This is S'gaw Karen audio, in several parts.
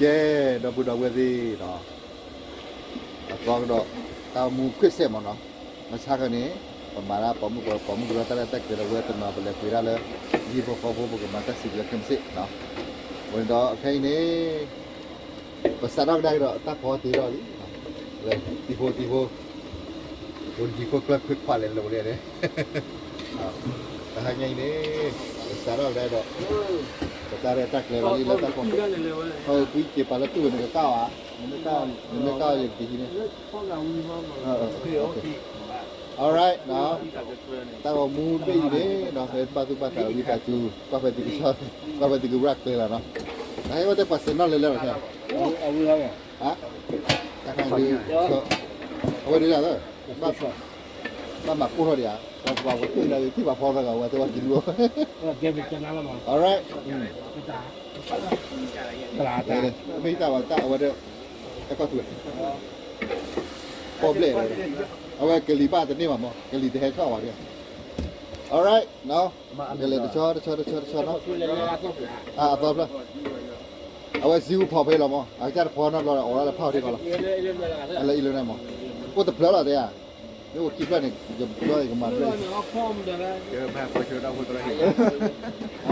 ကဲ, ဒီပုၢ်ဒီဝဲၢ်သ့ၣ်နီၤ, အသီကဒီး တၢ်အိၣ်မူ Christmas မ့ၢ်နီၤ, မဆါခီန့ၣ် ပမၤတၢ်ပိာ်မုၣ် ပိာ်မုၣ်ကရၢတၢ်ရဲၣ်တၢ်ကျဲၤဒီး ဝဲတနီၤပလဲၤပှ့ၤဒၣ်လၢ ယဟံၣ်ဖိဃီဖိ ပကမၤတၢ်စံးဘျုး Christmas နီၤ, ဝဲန့ၣ်ဒီးခဲအံၤန့ၣ် ပစးထီၣ်ကဒါက့ၤဒီး တၢ်ဖီတ့ထီၣ်လံ, လၢတံၤဖိတံၤဖိ ဖိတံၤဖိကျၢၢ်ခွ့ခွးလဲၤလိာ်လဲၣ်န့ၣ် တဟါညါအံၤန့ၣ် ပစးထီၣ်ကဒါဒီး ပတၢ်ရဲၣ်တၢ်ကျဲၤလီၤလံလၢတၢ်ဖီခိၣ်, ကွံက့ၤပာ်လၢတူၢ်ဝဲန့ၣ်ကကၢ်ဧါ, နမ့ၢ်ကၢ်ယက့ၤဟံးန့ၣ်, alright နီၤ, တၢ်ဂီၤမူဘ့ၣ်အံၤန့ၣ်နီၤ ဟဲဘၣ်သူၣ်ဘၣ်သးဝံသးစူၤ ကွၢ်ဖဲသုကဆှီ, ကွၢ်ဖဲသုကရၢၢ်ကျဲၤလီၤနီၤ, နဟဲဝဲတဲပှၤစဲးနီၣ်လဲၤလဲၤလီၤခဲ အဝဲဒၣ်, အဝဲဒၣ်လၢ ဘၣ်မၤကိၢ်ထီၣ်ဒံးဧါ, ပှၤပှၤပှၤတူၢ်နၤ ထံၣ်ပှၤဖီသးဂၤ ဝဲတဲဝဲကံလူၤ, alright, မ့ၢ်တၢ်ဝဲတၢ်အဝဲဒၣ်, တၢ်ကီၢ်သူဝဲ, ဖီဘျဲၣ်ဝဲ, အဝဲကလံၤဘၣ်တန့ၢ်ဘၣ်မး ကလံၤတဟဲထီၣ်ဘၣ်ဒံး, alright နီၤ, ကလဲၤတဆီတဆီတဆီတဆီနီၤ, အသီဖျၢၣ် အဝဲစံးအူဖီဖဲလီၤမး အကစၢ်တဖီနီတဘျီဒီး အိးထီၣ်လၢဖးအီၤထံကီးလီၤ, အလၢအံၤလၢန့ၣ်မး, အိၣ်တဖျၢၣ်လီၤတဲဧါ, မ့ၢ်အိၣ်ခံဖျၢၣ်န့ၣ် ယကဘျီယကမၤဖျၢၣ်,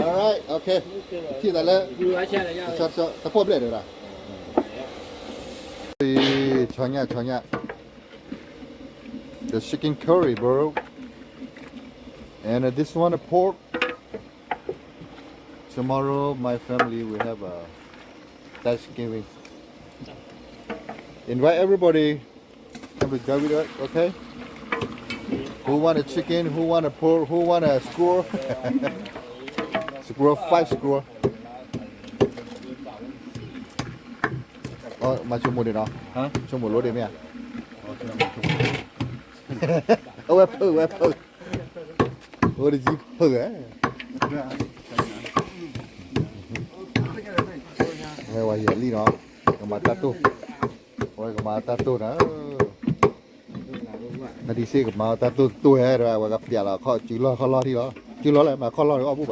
alright, okay, ထံၣ်သးလၢ တဆီတဆီတဖီဘျဲၣ်တဲဝဲဒၣ်, ဆီညၣ် ဆီညၣ်, the chicken curry, bro, and uh, this one, a pork. Tomorrow, my family will have a Thanksgiving. Invite everybody. Come to join with us, okay? Who want a chicken? Who want a pork? Who want a squirrel? Squirrel, five squirrel. မၤဆိကမိၣ်ဒံးနီၤ, ဆိကမိၣ်လိဒံးမ့ၢ်ဧါ, အဝဲဖုးဝဲဖုး, အိၣ်တယံၤဖုးဧါ, ဝဲဝဲယဲၢ်လံနီၤ, ကမၤတၢ်တိၢ်, ဝဲကမၤတၢ်တိၢ်နၤ နဒံးစ့ၢ်ကမၤတၢ်တိၢ်တိၢ်ဟဲဒီး အဝဲကပျးလီၤခီၣ်စုလီၢ်ခီၣ်လီၢ်ထံလီၤ, စုလီၢ်လဲၣ် မၤခီၣ်လီၢ်ဒီးအီၣ်ဘူၣ်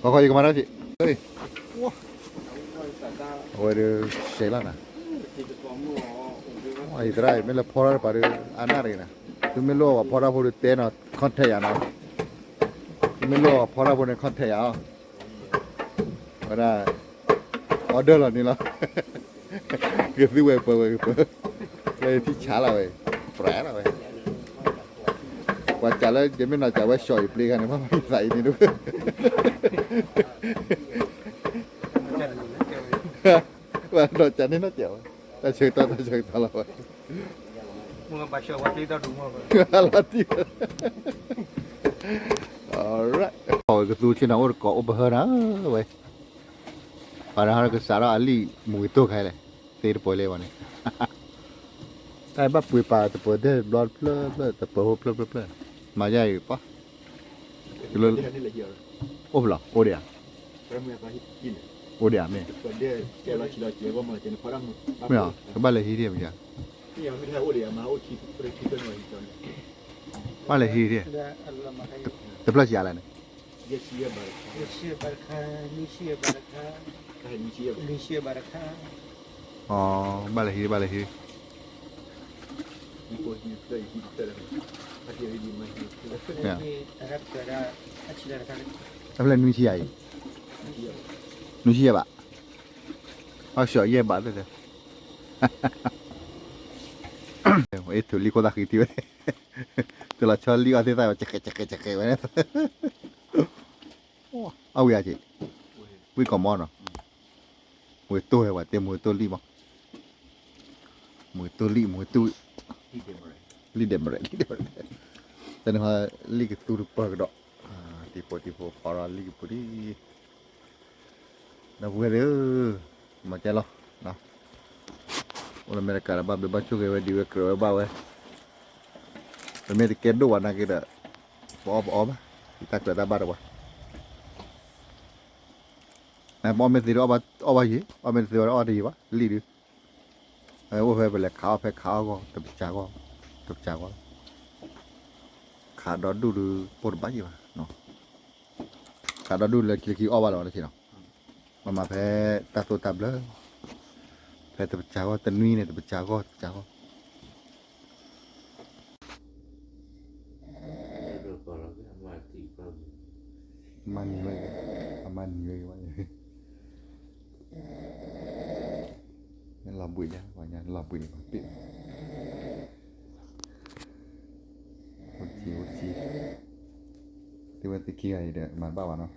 ဘၣ်, ခီခီယကမၤတၢ်စ့ၢ်, အဝဲဒၣ်စဲးလီၤနၤ, ယသရၣ် မ့ၢ်လၢဖီထီၣ်တပၤဒီး အနၢ်တဂ့ၤနၤ, သုမ့ၢ်လိၣ်ပှၤဖီထီၣ်ဖိဒီးတဲနီၤ contact ယၤနီၤ, သုမ့ၢ်လိၣ်ပှၤဖီထီၣ်ဖိန့ၣ် contact ယၤအီၤ ဝဲဒၣ် order လီၤန့ၣ်လီၤ, ကသုဝဲပှဲၤဝဲကပှဲၤ, လၢယထံၣ်ဆါလီၤဝဲ, ပြးလီၤဝဲ, ပှၤစးလၢယမ့ၢ်နီၤစးဝဲ short ယပျ့ၤခါန့ၣ် မ့ၢ်မ့ၢ်သးအံၤန့ၣ်တဝဲ, ပှၤနီၤစးန့ၣ်နီၤစးဝဲ, တၢ်ဆၢကတီၢ်တၢ်ဆၢကတီၢ်လီၤဝဲ လီၤတံၢ်, alright, ကသူဆ့ၣ်နီၤအိၣ်တကိးအိၣ်ပဟၢနၤဝဲ, ပှၤတဟါကစးထီၣ်အလံာ်မူကတိၢ်ခဲလဲၣ်, သ့တပှဲၤလၢပှၤန့ၣ်, တၢ်ဘၣ်ပှ့ၤပာ်တပှဲၤဒဲးဘျီတဖျၢၣ်ဖျၢၣ် တပှဲၤဟိဖျၢၣ်ဖျၢၣ်ဖျၢၣ်, မၤယါအံၤပှၤ အိၣ်ဖဲလဲၣ် အိၣ်ဒံးဧါ, အိၣ်ဒံးဧါမ့ၢ်, မ့ၢ်ဧါ ကဘၣ်လဲၤဟံးဒံးမ့ၢ်ဧါ, ဘၣ်လဲၤဟံးဒံး, တဖျၢၣ်ဆံးအါလဲၣ်န့ၣ်, ဘၣ်လဲၤဟံး ဘၣ်လဲၤဟံး, တဖျၢၣ်နွံဆံယၤအံၤ, နွံဆံယဲၢ်ဘး, အီၣ်ဆှီယဲၢ်ဘးသ့ၣ်သ့ၣ်, အ့ၣ် ထုးလံၣ်ခိၣ်သၣ်ဃံထံဝဲ, တလီၤဆီလံၣ်အီၣ်သ့ၣ်သၣ်ဝဲ ကကဲကကဲကကဲဝဲန့ၣ်, အဝံၤအါက့ၤ, ဝံၣ်ကီၢ်မီၢ်နီၤ, မူကတိၢ်ဝဲပှၤတဲမူကတိၢ်လံၣ်မီၢ်, မူကတိၢ်လံၣ် မူကတိၢ်, လံၣ်ဒဲးမရဲၣ် လံၣ်ဒဲးမရဲၣ်, တၢ်န့ၣ်ဟီ လံၣ်ကသူတပၢၢ်ကဒီး, တံၤဖိတံၤဖိ ဖီထီၣ်လံၣ်ကပူၤဒံး ဒီပုၢ်ဝဲၢ်သ့ၣ်ဧၢ, မၤကဲလီၤ, အိၣ်လၢအမဲရကၤဒီး ဘၣ်ဘျုးဘၣ်ဆိၣ်ဂ့ၤဝဲ ဒံးဝဲကြၢးဝဲဘၣ်ဝဲ, ပမ့ၢ်တကဲဒိၣ်ဘၣ်နာ်က့ဒီး ပအီၣ်ပအီဘၣ်, တၢ်ကြၢးတၢ်ဘၣ်တပှၤ, ပအီၣ်မ့ၢ်သ့ဒီး အီၣ်ဘၣ်ယံၤ, အီၣ်မ့ၢ်တသ့ဒီး အီၣ်တယံၤဘၣ်, လံၣ်ဒုး, အဝဲအိၣ်ဖဲပလဲၤခးအီၣ်ဖဲခးအီၣ်ဂီၢ် တပစၢဂီၢ်, တပစၢဂီၢ်လီၤ, ခးဒီဒူၣ်ဒုး ပိၢ်တဘၣ်ယံၤဘၣ်နီၤ ဃးဒီဒူၣ်လၢခံလၢခံအီၣ်ဘၣ်လီၤတထံၣ်နီၤ, ပမၤဖဲတၢ်သိၣ်တၢ်ဘျၢ, ဖဲတပစၢ်ဂီၢ်တနွံန့ၣ် တပစၢ်ဂီၢ် တပစၢ်ဂီၢ် မၤနံၤဝဲ, အမၤနံၤဝဲ, လီၤဘှံးညါ ပှၤညါလီၤဘှံးမၤပ့ၢ်, အိၣ်ကံ အိၣ်ကံ, တ့ဝဲသ့ၣ်ခံဂၤအံၤဒီးမၤတဘၣ်ဘၣ်နီၤ,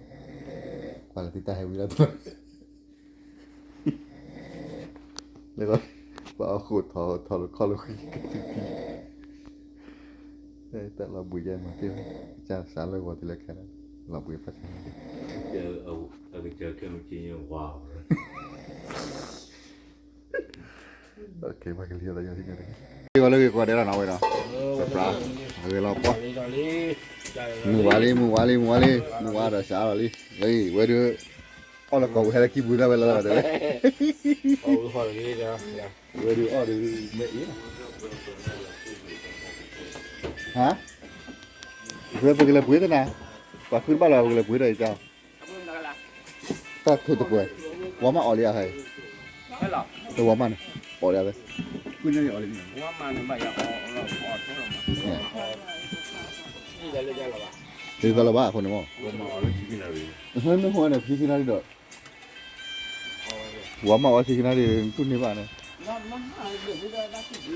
ကွၢ်လၢသုတၢ်ဟဲဝံၤလီၤ လၢ ပှၤအီၣ်ဃိာ်ထီၣ်ထီၣ်လၢခီၣ်လၢဃံကသံၣ်သံ, တၢ်လီၤဘှံးယဲမၤတ့ၢ်, ကစၢ်စးလၢဂီၤတုၤလၢခဲလၢာ်, လီၤဘှံးဖးဆါ, ပှၤကလံၤအီၤတၢ်ယီၤထံန့ၣ်, ဂီၤလၢဂ့ၤကီးဒဲးလီၤနီၤဝဲဒီး, ပှၤ, အဂ့ၤလီၤပှီၢ်, မုၢ်ဝါလံ မုၢ်ဝါလံ မုၢ်ဝါလံ မုၢ်ဝါဒီးစးလီၤလံ, ဝဲဒုး, အီၣ်လၢကီၢ်ပူၤဟဲလၢခံပူၤသၣ်ဝဲလီၤဒီးဝဲ ဝဲဒုးအီၣ်ဒုး, ဟါ, ပကလဲၤပှ့ၤသနၤ, ပှၤဃုတဘၣ်လီၤ ပကလဲၤပှ့ၤဒီးအံၤ, တၢ်ထိၣ်တကွဲၤ, ဝါမးအီၣ်လံအဟဲ, တဝါမးန့ၣ်, အီၣ်လံအဝဲ, ဒ်သိးလၢၤဘၣ်အဃိန့ၣ်မး, မ့ၢ်ဃိန့ၣ် ဖံဖံနၤဒ်ဒီး ဝါမးဝဲဆံကနါဒ် သူၣ်န့ၢ်ဘၣ်န့ၣ်, ဒီး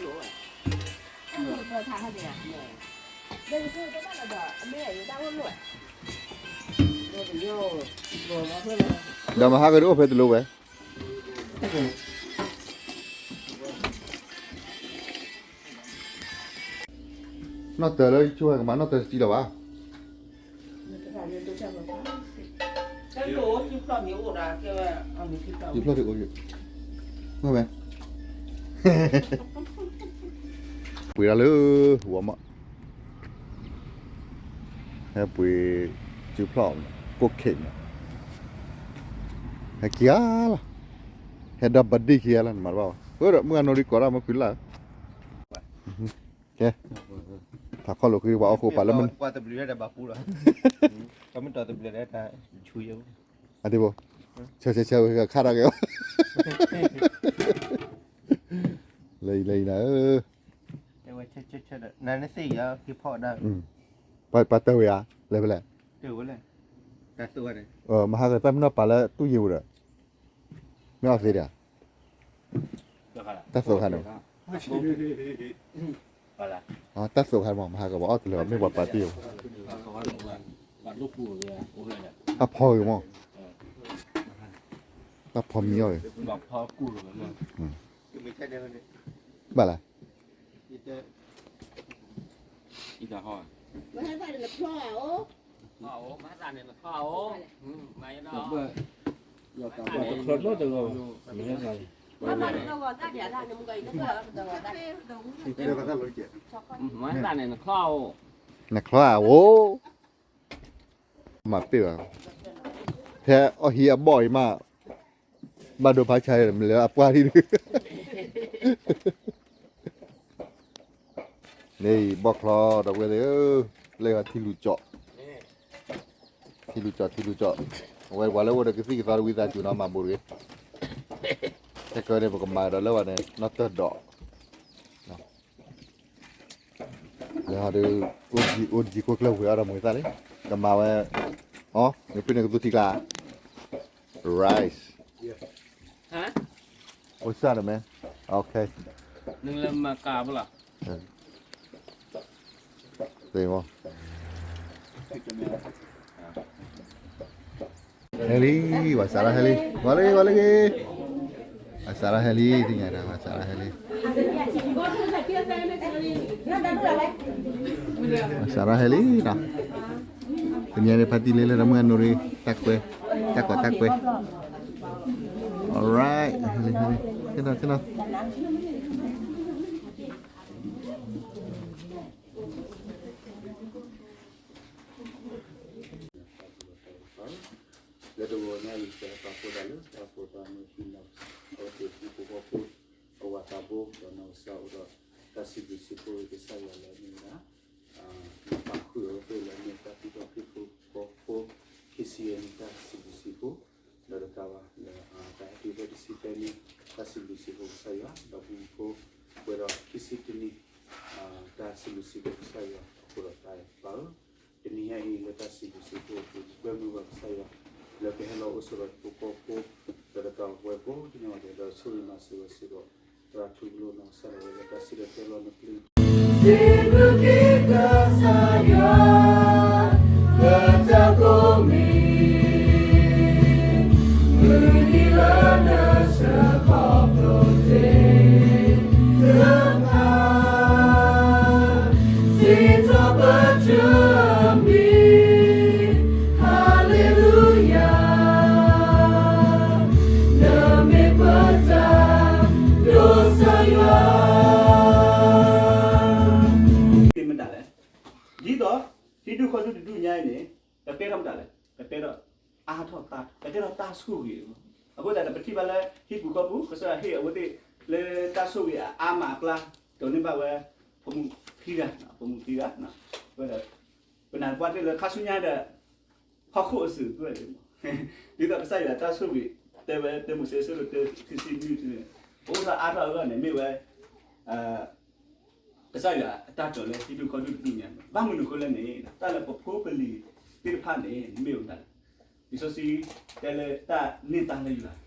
မဟါကဒုးအိၣ်ဖဲတလိၣ်ဝဲ, နီၢ်တၢၤလၢယဆိကမိၣ်ကမၤနီၢ်တၢၤစတံလီၤဘၣ်, ယဖျီၣ်ဒ်အိၣ်ယ, ဝဲ, ပှ့ၤဒၣ်လၢ, ဝါမး, ဟဲပှ့ၤ, စုဖျီၣ်, ကိၣ်ခ့ၣ်န့ၣ်, ဟဲခံဂၤလီၤ, ဟဲဒီးဘၣ်ဒ့ၣ်ခံဂၤလီၤ နမၤတဘၣ်ဘၣ်, ဝဲဒီးမုၢ်အနီၣ်ရံၣ်ကီးဒၣ်မ့ၢ်ခုလၢ်, ကဲ, ထးခီၣ်လိာ်ဃံပှၤအီၣ်ဃိာ်ပာ်လၢမနုၤ, အဒ့ဘိ, ဆၢဆၢဆၢဝဲခါတၢ်က့ၤ, လၢအံၤလၢအံၤနၤဧၢ, ပှၤတၢၢ်ဝဲဧါ, လဲၤဖဲလဲၣ်, မဟါကတၢ်မ့ၢ်နီၢ်ပာ်လၢတူၢ်ယံၤပူၤဒီး, မ့ၢ်အီၣ်သ့ဒီး, တၢ်သိၣ်ခါန့ၣ်, တၢ်သိၣ်ခါန့ၣ်မး မဟါကပှၤအီၣ်တလၢာ်ဘၣ် မ့ၢ်ပှၤပာ်တ့ၢ်အီၤ, တၢ်ဖီဂ့ၤမး, တၢ်ဖီမံအီၣ်ဂ့ၤ, ဘၣ်လၢ နချီဧိၤ, ဖဲအီၣ်ဟံးအဘီၣ်အံၤမး, ဘၣ်ဒိဖးဆါမ့ၢ်လၢအပှၢ်ထံၣ်ဒုး, န့ၣ်ဘီၣ်ချီဒီပုၢ်ဝဲၢ်သ့ၣ်ဧၢ, လၢထံလူၤကၠီၣ်, ထံလူၤကၠီၣ် ထံလူၤကၠီၣ်, အဝဲပှၤလၢအိၣ်ဒီးကသံၣ်ကသီတဝံသးစူၤနီၤ မၤဘူးတဂ့ၤ, ခဲကၢန့ၣ် ပကမၤဒီးလၢဝဲန့ၣ် နီၢ်တၢၢ်ဒီး လၢဟီဒုး, အိၣ်တကံၢ်ခိၣ်ကျၢၢ်ဝဲအီၣ်ဒီးမုာ်သၣ်လံ, ကမၤဝဲ, အီ, နဖုန့ၣ်ကသူထံကျါ, rice, အိၣ်စၢ်တမ့ၢ်, okay, နလၢမၤကၤဘၣ်လီၤ, သ့ၣ်မီ ဟဲလံ, ပှၤစးထီၣ်ဟဲလံ, ဝါလၢဂ့ၤ ဝါလၢဂ့ၤ, ပှၤစးထီၣ်ဟဲလံ သ့ၣ်ညါတၢ် ပှၤစးထီၣ်ဟဲလံ, ပှၤစးထီၣ်ဟဲလံနီၤ, တနံၤန့ၣ် ဖါတံၢ်လ့လၢတၢ်မုၢ်အနိရံ တၢ်ကွဲ, တၢ်ကွဲ တၢ်ကွဲ, alright, ဟဲလံ ဟဲလံ, သ့ၣ်နီၤ သ့ၣ်နီၤ လၢတဂီၤညါအံၤ ပပာ်ဖှိၣ်တၢ်လၢတၢ်ကိၢ်တၢ်ဂီၤ ဟံးန့ၢ်အဝဲသ့ၣ်ဟံၣ်ဖိဃီဖိ အဝၤသးဘိ ဒီးနီၢ်ကစၢ်အိၣ်ဒီးတၢ်စံးဘျုးစံးဖှိၣ်ကစၢ်ယွၤလၢအမ့ၢ်ဝဲဒၣ် ပာ်ဃုာ်အဝဲသ့ၣ်လၢအမ့ၢ်တၢ်သူၣ်ထီၣ်ခရံာ်ဖိဃီဖိခံ တဆံယဲၢ်နံၣ်တၢ်စံးဘျုးစံးဖှိၣ်, ဒီးတကးဘၣ်လၢ တၢ်အဲၣ်တံၤသၢဆံသၢနံၣ် တၢ်စံးဘျုးစံးဖှိၣ်ကစၢ်ယွၤ ဒီးပမူခိၣ်ပှဲၤဒီးခံဆံတနံၣ် တၢ်စံးဘျုးစံးဖှိၣ်ကစၢ်ယွၤအဃိဒီး တၢ်အဲၣ်ပၢ်ဧၢ, တနံၤညါအံၤလၢတၢ်စံးဘျုးစံးဖှိၣ်အပူၤ ပကွဲမုာ်ဘၣ်ကစၢ်ယွၤ လၢကဟဲလီၤအိၣ်ဆိးဒီးဟံၣ်ဖိဃီဖိ ဒီးတကးဘၣ်ပှၤကိးဒ်န့ၣ်အံၤ ဒီးဆိၣ်ဂ့ၤမၤစၢၤဝဲစ့ၢ်ကီး, သရၣ်ထူကလိနီၢ်ကစၢ်ဒၣ်ဝဲလၢတၢ်စံၣ်တဲၤတဲလီၤနပျုၢ် စံးဘျုးက့ၤကစၢ်ယွၤ လၢတၢ်ကိးမံၤ, မုၢ်နံၤလၢနဆှၢခီဖျိသ့ၣ်တဖၣ်, စံးထီၣ်ပတြၢၤမံၤ, ဟါလ့လူယၤ နမ့ၢ်ပတၢ်ဒိးကစၢ်ယွၤ မတၤလဲၣ်, ဒ်သိး ဟံၣ်ဒူၣ်ဃီဒူၣ်တဒူၣ်ညါအံၤန့ၣ် ကတဲထီၣ်မတၤလဲၣ်, ကတဲထီၣ်အါထီၣ်သါ, ကတဲထီၣ်တၢ်ဆိၣ်ဂ့ၤ, အဃိသတးဒီး ပထံၣ်ဘၣ်လၢဟံၣ်ပူၤဃီပူၤ ကစၢ်ယွၤဟ့ၣ်အဝဲသ့ၣ်လၢတၢ်ဆိၣ်ဂ့ၤအအါမးအကျါ, ဒိးန့ၢ်ဘၣ်ဝဲ ဖိမုၣ်ခံဂၤ, ဖိမုၣ်ခံဂၤ, အဃိဒီး ပနာ်ပှၤတ့ၢ်လၢခါဆူညါဒီး ဟီၣ်ခိၣ်အစုးကွဲၢ်လံ, ဒ်သိးကစၢ်ယွၤတၢ်ဆိၣ်ဂ့ၤ တဲဝဲ တဲမုၢ်စ့စ့ၢ်ကီးတၢ်ခံဆံနွံန့ၣ် ပအိၣ်ထီၣ်အါထီၣ်အဂီၢ်န့ၣ် မ့ၢ်ဝဲ ကစၢ်ယွၤအတၢ်တိာ်လၢဟံၣ်ဒူၣ်ဃီဒူၣ်တဒူၣ်ညါန့ၣ် ဘၣ်မနုၤအဃိလဲၣ်န့ၣ် တၢ်လၢပဖိပလံၤသ့ၣ်တဖၣ်န့ၣ် မ့ၢ်ဝဲဒၣ် လံာ်စီဆှံတဲလၢတၢ်န့ၢ်သါလၢယွၤ ဟံ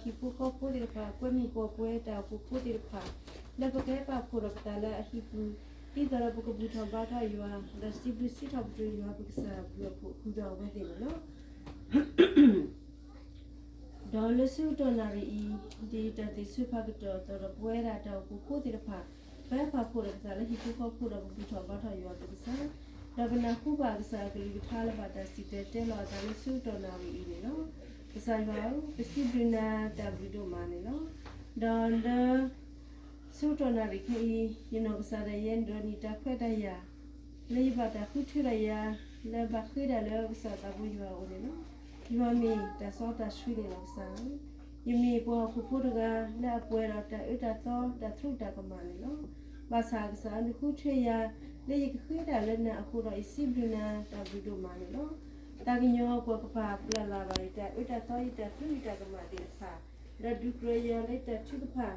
ၣ်ဖိဃီဖိသ့ၣ်တဖၣ် ကွဲမုာ်ပှၤကွဲတၢ်အိၣ်ဖှိၣ်ဖိသ့ၣ်တဖၣ် လၢပကဟဲပာ်ဖှိၣ်ဒီးပသးလၢအဟံၣ်ပူၤ ဒ်သိးဒီးပကဘူၣ်ထီၣ်ဘါထီၣ်ယွၤ ဒီးစံးဘျုးစံးထီၣ်ပတြၢၤယွၤပကစၢ်အဘျုးအဖှိၣ်ဃုာ်ဒီးအဝဲသ့ၣ်န့ၣ်လီၤ. ဒီးလၢဆူတတီၤနၣ်ရံၣ်အံၤ ဒ်တၢ်သ့ၣ်ဆၢဖးကတီၢ်အသိးဒီး ပဝဲဒၣ်တၢ်အိၣ်ဖှိၣ်ဖိသ့ၣ်တဖၣ် ပဟဲပာ်ဖှိၣ်ဒီးပသးလၢဟံၣ်ဖိဃီဖိဒီးပဘူၣ်ထီၣ်ဘါထီၣ်ယွၤပကစၢ်, ဒီးပနၢ်ဟူဘၣ်ကစၢ်အကလုၢ်ကထါလၢဘၣ်တၢ်စံၣ်တဲၤတဲလီၤအသးလၢဆူတတီၤနၣ်ရံၣ်အံၤန့ၣ်လီၤ. ကစၢ်ယွၤဧၢ, ပစံးဘျုးနၤတၢ်ဘျုးဒိၣ်မးန့ၣ်လီၤ. ဒီးလၢ ဆူတတီၤနၣ်ရံၣ်ခဲအံၤ ယနီၢ်ကစၢ်ဒၣ်ယဲ ဒိးန့ၢ်တၢ်ခွဲးတၢ်ယာ် လၢယဘၣ်တၢ်ဃုထၢဒၣ်ယၤ လၢဘၣ်ဃ့ဒၣ်လၢကစၢ်သးဘိယွၤအအိၣ်န့ၣ်လီၤ. ယွၤမ့ၢ်တၢ်စီတၢ်ဆှံန့ၣ်လီၤကစၢ်ဧၢ, ယမ့ၢ်ပှၤဟီၣ်ခိၣ်ဖိတဂၤ လၢအပှဲၤဒီးတၢ်အၢတၢ်သီ တၢ်သရူးတၢ်ကမၣ်န့ၣ်လီၤ. ဘၣ်ဆၣ်ကစၢ်ဧၢ နဃုထၢယၤ လၢယကဃ့ဒၣ်လၢနၤအဃိဒီး ယစံးဘျုးနၤတၢ်ဘျုးဒိၣ်မးန့ၣ်လီၤ. သးကညီၤကွၢ်ကပၤပျၢ်လၢ်ဘၣ် ယတၢ်အၢတၢ်သီ ယတၢ်သရူးယတၢ်ကမၣ်သ့ၣ်တဖၣ် ဒီးဒုးကြၢးယၤလၢယတၢ်ထုကဖၣ်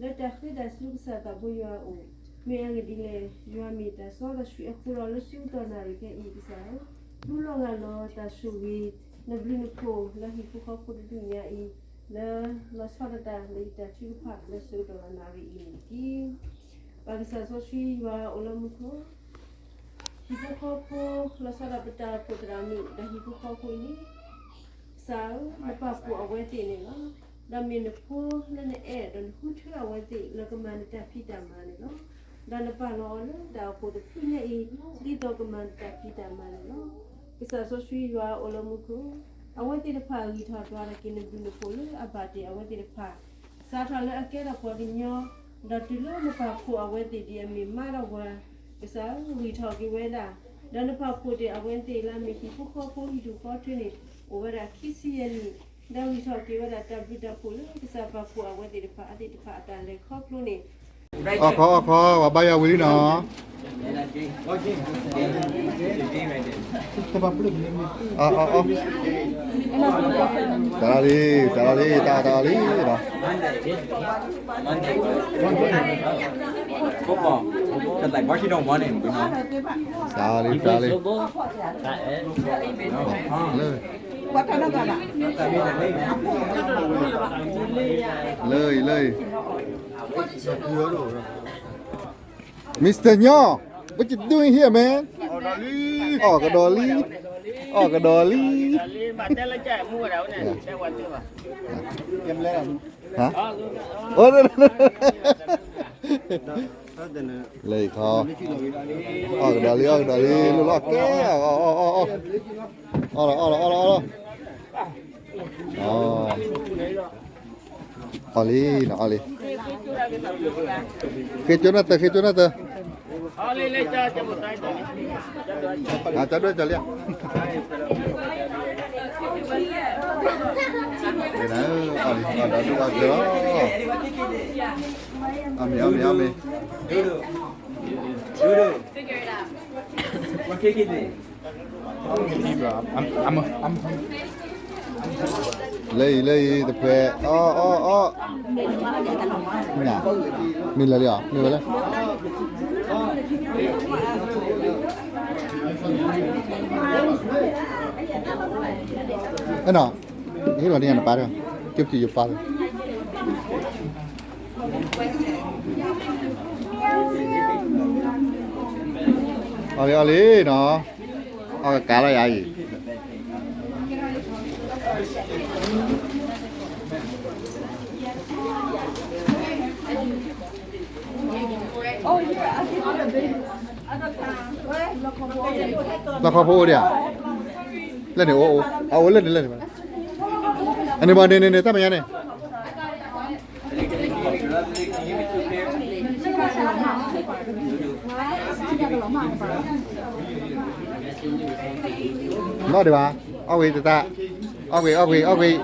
လၢတၢ်ဃ့တၢ်ဆူကစၢ်သးဘိယွၤအအိၣ်, မ့ၢ်အဂ့ၢ်ဒ်လဲၣ်, ယွၤမ့ၢ်တၢ်စီတၢ်ဆှံအဃိဒီး လၢဆူတတီၤနၣ်ရံၣ်ခဲအံၤကစၢ်ဧၢ, ဘူလီၤဂာ်လီၤတၢ်ဆိၣ်ဂ့ၤ နဘျုးနဖှိၣ်လၢဟံၣ်ဖိဃီဖိတဒူၣ်ညါအံၤ, လၢလီၤဆီဒၣ်တၢ်လၢယတၢ်ထုကဖၣ် လၢဆူတတီၤနၣ်ရံၣ်အံၤန့ၣ်တက့ၢ်. ပၢ်ကစၢ်စီဆှံယွၤအိၣ်လၢမူခိၣ် ဟံၣ်ဖိဃီဖိ လီၤဆီဒၣ်ပတၢ်အိၣ်ဖှိၣ်သရၣ်မုၣ် ဒီးဟံၣ်ဖိဃီဖိအံၤန့ၣ် ကစၢ်ဧၢ, နပာ်ဖှိၣ်အဝဲသ့ၣ်န့ၣ်လီၤ. ဒီးမ့ၢ်နဖိလၢနအဲၣ် ဒီးနဃုထၢအဝဲသ့ၣ် လၢကမၤနတၢ်ဖံးတၢ်မၤန့ၣ်လီၤ. ဒီးနပာ်လီၤအီၤလၢတၢ်အိၣ်ဖှိၣ်တဖုညါအံၤ ဒ်သိးကမၤနတၢ်ဖံးတၢ်မၤန့ၣ်လီၤ. ကစၢ်စီဆှံယွၤအိၣ်လၢမူခိၣ်, အဝဲသ့ၣ်တဖၣ်ဂံၢ်ထီၣ်ဒွးထီၣ်က့ၤနဘျုးနဖှိၣ်လၢအဘၣ်တ့ၢ်အဝဲသ့ၣ်တဖၣ် စးထီၣ်လၢအကဲထီၣ်ပှၤကညီ ဒီးတုၤလၢနပာ်ဖှိၣ်အဝဲသ့ၣ်ဒ်အမ့ၢ်မးဒီးပှၤ, ကစၢ်ဧၢ, ဂံၢ်ထီၣ်က့ၤဝဲဒၣ်, ဒီးနပာ်ဖှိၣ်တ့ၢ်အဝဲသ့ၣ်လၢအမ့ၢ်ဟံၣ်ဖိဃီဖိဟံၣ်ဒူၣ်ဃီထၢန့ၣ် အိၣ်ဝဲဒၣ်ခံဆံယဲၢ်နံၣ်, ဒီးဂံၢ်ထီၣ်က့ၤဝဲဒၣ်တၢ်ဘျုးတၢ်ဖှိၣ်လၢကစၢ်ပာ်ဖှိၣ်အဝဲသ့ၣ်တဖၣ်အသ့ၣ်တဖၣ်အတၢ်လဲၤခီဖျိန့ၣ် အီၣ်ခီအီၣ်ခီ ပှၤဘါယွၤဝံၤလံနီၤ. တဘၣ်ပျၢ်မ့ၢ်မ့ၢ် အီၣ်အီၣ်အီၣ် စးလီၤလံ, စးလီၤလံ, တၢ်အီၣ်တၢ်အီလံလီၤ. Football. Cause like Washington won it, you know. စးလီၤလံ, စးလီၤလံ. လၢ, လၢ, လၢ. Mister ညီ, what you doing here, man? အီၣ်ကဒီးလံ, အီၣ်ကဒီးလံ. ဟါ, အိၣ်, လၢခီ, အီၣ်ကဒီးလံ, အီၣ်ကဒီးလံ, လိၣ်လီၤကဲ, အီၣ်လီၤ, အီၣ်လီၤ, အီၣ်လီၤ, အီၣ်လီၤ. အီၣ်လံနီၤ, အီၣ်လံ. ဃ့ကၠိနၢ်တၢၤ, ဃ့ကၠိနၢ်တၢၤ. ကၠီဒိၣ်ကၠီလံဧါ. အီၣ်လံ, အီၣ်ဒီးဒုးအီၣ်ကၢၤလီၤ. အီၣ်မ့ၤ, အီၣ်မ့ၤ, အီၣ်မ့ၤ. Lady, lady, တဖျဲး, အီၣ်, အီၣ်, အီၣ်. မ့ၢ်လၢလံဧါ, မ့ၢ်ဝဲလဲၣ်. အဲနီၤ, ဟ့ၣ်လီၤန့ၢ်နပၢ်ဒီး, က့ၤပတုာ်ယပၢ်လီၤ. အီၣ်လံ, အီၣ်လံနီၤ, အီၣ်ကကးလီၤယၤအံၤ. လီၢ်ခီဖိအိၣ်ဒံးဧါ, လၢန့ၣ်အိၣ်, အအိၣ်လၢန့ၣ်လၢန့ၣ်ဘၣ်, အန့ၣ်ဘၣ်န့ၣ်န့ၣ်န့ၣ် တၢ်မဲာ်ညါန့ၣ် နီၢ်ဒံးဘၣ်, အီၣ်ဝံၤတတၢ်, အီၣ်ဝံၤ အီၣ်ဝံၤ အီၣ်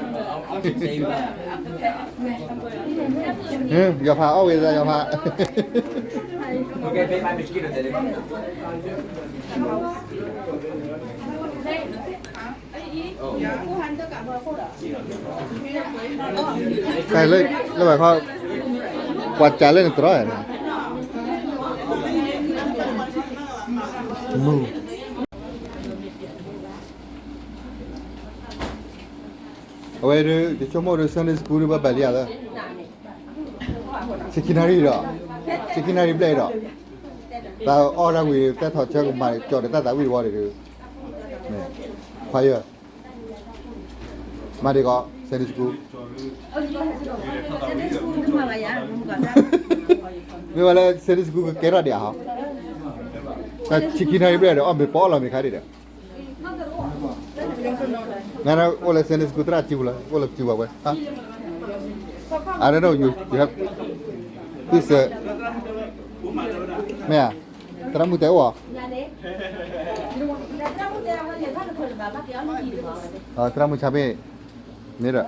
ဝံၤ, ယီၤဖး အီၣ်ဝံၤတတၢ် ယီၤဖး. လၢ, လၢဘၣ်ခီ, ပှၤကးလၢနတြီ, မုၢ်, အဝဲဒုး ယဆိကမိၣ်ဒီး Sunday school ဒုး ဘၣ်ဘၣ်လံဧါ, ဆံခံနၣ်ရံၣ်ဒီး, ဆံခံနၣ်ရံၣ်ဘျဲၣ်ဒီး, တၢ်အီၣ်တၢ်ဝံၤ သဲထီၣ်ဆၢကမၤကၠီၣ်ဒီးတၢ်သးဝံၣ်တဝီဒုး, ခွါယၢ် မၤဒံးကီး Sunday school, မ့ၢ်ဝဲလၢ Sunday school ကကဲထီၣ်ဒံးဧါဟီ, တၢ်ဆံခံနၣ်ရံၣ်ဘျဲၣ်ဒီး အီၣ်မ့ၤပီအီၣ်လီၤမ့ၤခါဒံးဒီး နအိၣ်လၢ Sunday school သရၣ်စုပူၤလီၤ, အိၣ်လၢစုပူၤဝဲ, I don't know, you have, မ့ၢ်ဧါ, သရၣ်မုၣ်တဲအိၣ်ဧါ, သရၣ်မုၣ်ဆါမ့ၢ်, မ့ၢ်ဒီး, ဒီးနီၢ်တလ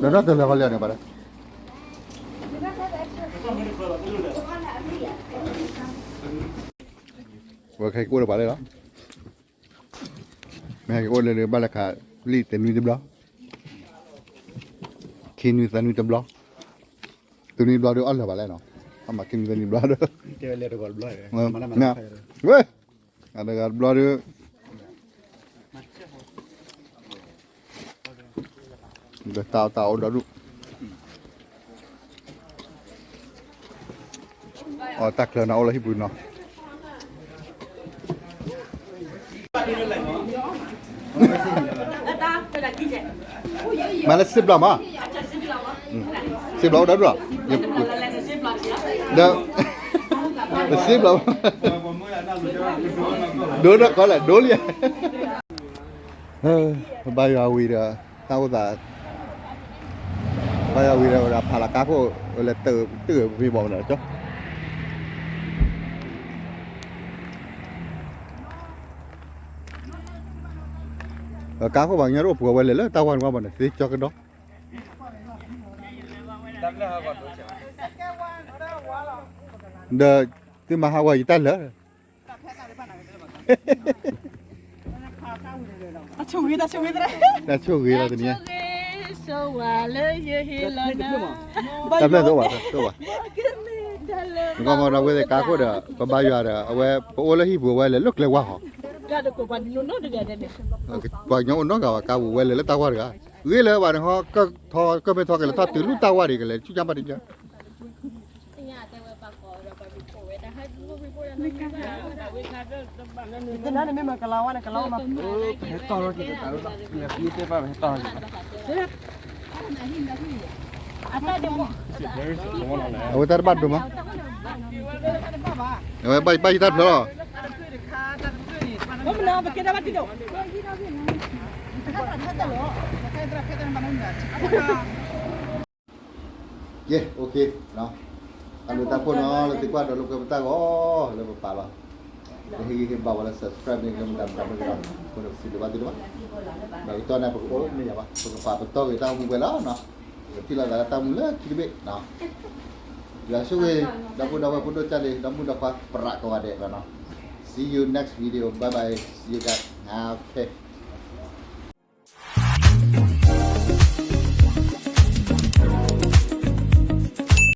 ၢၤဃီလံန့ၣ်ဘၣ်ဒီး ဝဲခဲကအိၣ်လၢပှၤလၢလီၤ, မ့ၢ်ဟဲကအိၣ်လၢလၢဘၣ်လၢခး, လံာ်တနွံတဘျီ, ခံနွံသၢနွံတဘျီ, တနွံတဘျီဒီးအီၣ်လၢၤဘၣ်လဲၣ်နီၤ, အမၤခံနွံသၢနွံတဘျီဒီး, ဝဲ, အတဂၤတဘျီဒီး ဒီးတၢ်အီၣ်တၢ်အီဒီဒူၣ်, အီၣ်တၢ်ချၢနီၤ အိၣ်လၢဟံၣ်ပူၤနီၤ, မၤလၢစံဘျီမး, စံဘျီအိၣ်ဒီဒူၣ်လီၤ, ဒီး, စံဘျီ, ဒိၣ်ဒီးကီးလဲၣ် ဒိၣ်လံ, ဘါယွၤဝံၤဒီး တၢ်အိၣ်သး, ဘါယွၤဝံၤဒီးဝဲဒၣ်ဖးလီၤကါခိၣ်, ဝဲလဲၤတၢၢ်ပ့ၤဘီၣ်ဝဲဒၣ်ကၠီ, ကါခိၣ်ဘၣ်ညီတအိၣ်ပှဲၤဝဲလဲၤလၢတၢ်ဝါန့ၣ်ဝါဘၣ်န့ၣ် သ့ကၠီကဒီး, ဒီး, သုမၤဟးဂီၤယတၢ်လၢာ်, တၢ်ဆိၣ်ဂ့ၤ တၢ်ဆိၣ်ဂ့ၤ တၢ်ဆိၣ်ဂ့ၤလီၤတနံၤ, တၢ်ဆိၣ်ဂ့ၤ ဆိၣ်ဝါလၢယဟ့ၣ်လီၤနၤ, တၢ်ဖျၢၣ်သိဘၣ် သိဘၣ်, နကီၢ်မီဒီးဝဲသ့ၣ်ကါခိၣ်ဒီး ပဘါယွၤဒီး အဝဲပအိၣ်လၢဟံၣ်ပူၤ အဝဲလဲၤလၢကျဲဝါဟီ, ပှၤကညီအိၣ်နီတဂၤဘၣ်, ပှၤကညီအိၣ်နီတဂၤဘၣ် ကါပူၤဝဲလဲၤလၢတၢ်ဝါတဂၤ, ဂ့ၤလၢပှၤန့ၣ်ဟီ ကမ့ၢ်ထီၣ်ကလဲၤထီၣ်တုၤလၢတၢ်ဝါဒံး ကလဲၤဆူညါဘၣ်တညါ သနာ်န့ၣ်မ့ၢ်မကလၤဝါန့ၣ် ကလၤဝါမး, ဟဲတီၢ်ထီၣ်က့ၤတၢ်တၢ်လၢ ဖဲတဲဘၣ် ဟဲတီၢ်ထီၣ်က့ၤ, အဝဲတၢ်တဘၣ်ဒိၣ်မး, အဝဲဘၣ်ယတၢ်ဖျၢၣ်လီၤ. ကဲ OK, တၢ်ဘျုးတၢ်ဖှိၣ်နီၤ လၢသုကွၢ်ဒီးလိာ်ကွဲပတၢ်ဂီၤ လၢပပာ်လီၤ, လၢဟ့ၣ်ဂံၢ်ဟ့ၣ်ဘါဝဲလၢ subscribe န့ၣ် လၢမတၤမတၤမ့ၢ်ကဒီး ပစံးဘျုးဘၣ်သုဒိၣ်မး, ဒီးကတီၢ်န့ၣ် ပကအိၣ်မ့ၢ်ယၤဘၣ် ပကပာ်ပတီၢ်ဂ့ၤတၢ်အိၣ်မူဝဲလီၤ, ပထံၣ်လိာ်သးလၢတၢ်အိၣ်မူလၢခံတဘ့ၣ်, ယွၤဆိၣ်ဂ့ၤ ဒီပုၢ်ဒီဝဲၢ်ဖိဒိၣ်ကၢ်လံ ဒီမုၣ်ဒီခွါ ပြးကိးဂၤဒဲးလီၤနီၤ, see you next video, bye bye, see you guys, okay.